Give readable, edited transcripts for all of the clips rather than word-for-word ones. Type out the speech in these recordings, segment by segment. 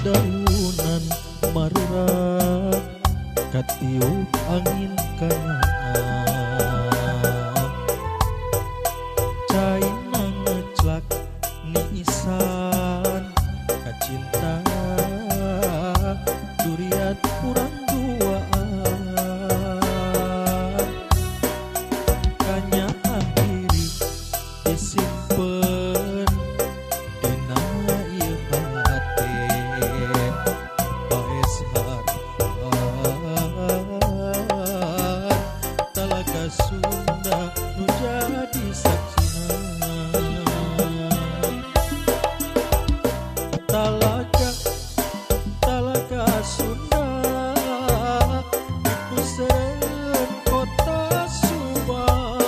Dadaunan marurat katiup angin kanyaah. Caina ngeclak niisan kacinta duriat kurang duaan. Kanyaah diri disimpen dina ieu hate paes harapan Talaga Sunda nu jadi saksina. Talaga, Talaga Sunda di puseureun kota Subang.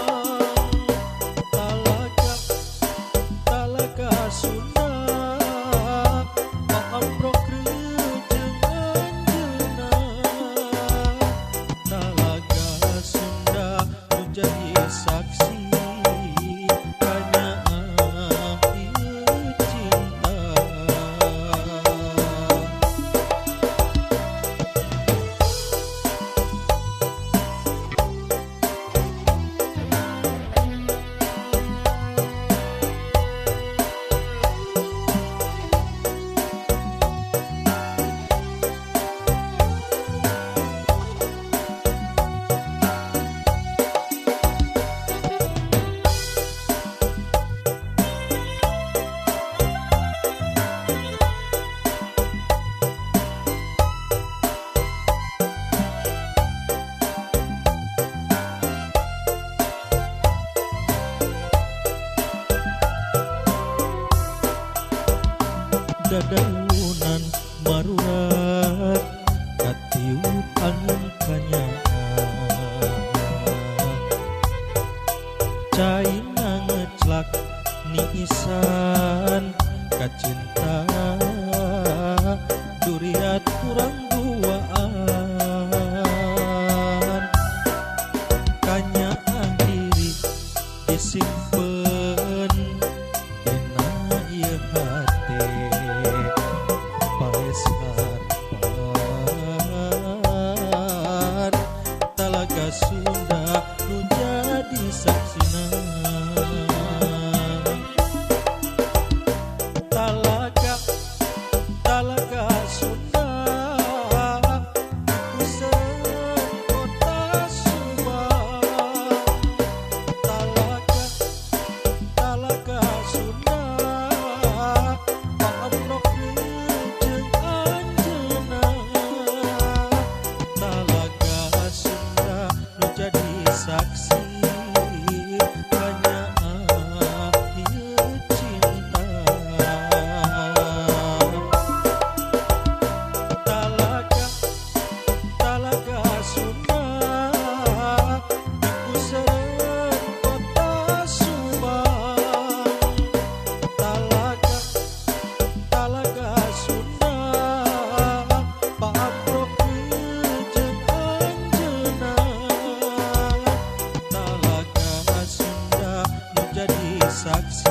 Talaga, Talaga Sunda paamprok jeung anjeunna. Talaga Sunda nu jadi saksi kanyaah ieu cinta. Dadaunan marurat katiup angin kanyaah. Caina ngeclak niisan kacinta duriat kurang duaan. Kanyaah diri disimpen dina ieu hate paes harapan Talaga Sunda nu jadi saksina. Talaga, Talaga Sunda di puseureun kota Subang. Talaga, Talaga Sunda paamprok jeung anjeunna. Talaga Sunda nu jadi saksi kanyaah ieu cinta. Talaga, Talaga Sunda di puseureun kota Subang. Talaga, Talaga Sunda paamprok jeung anjeunna. Talaga Sunda nu jadi saksi.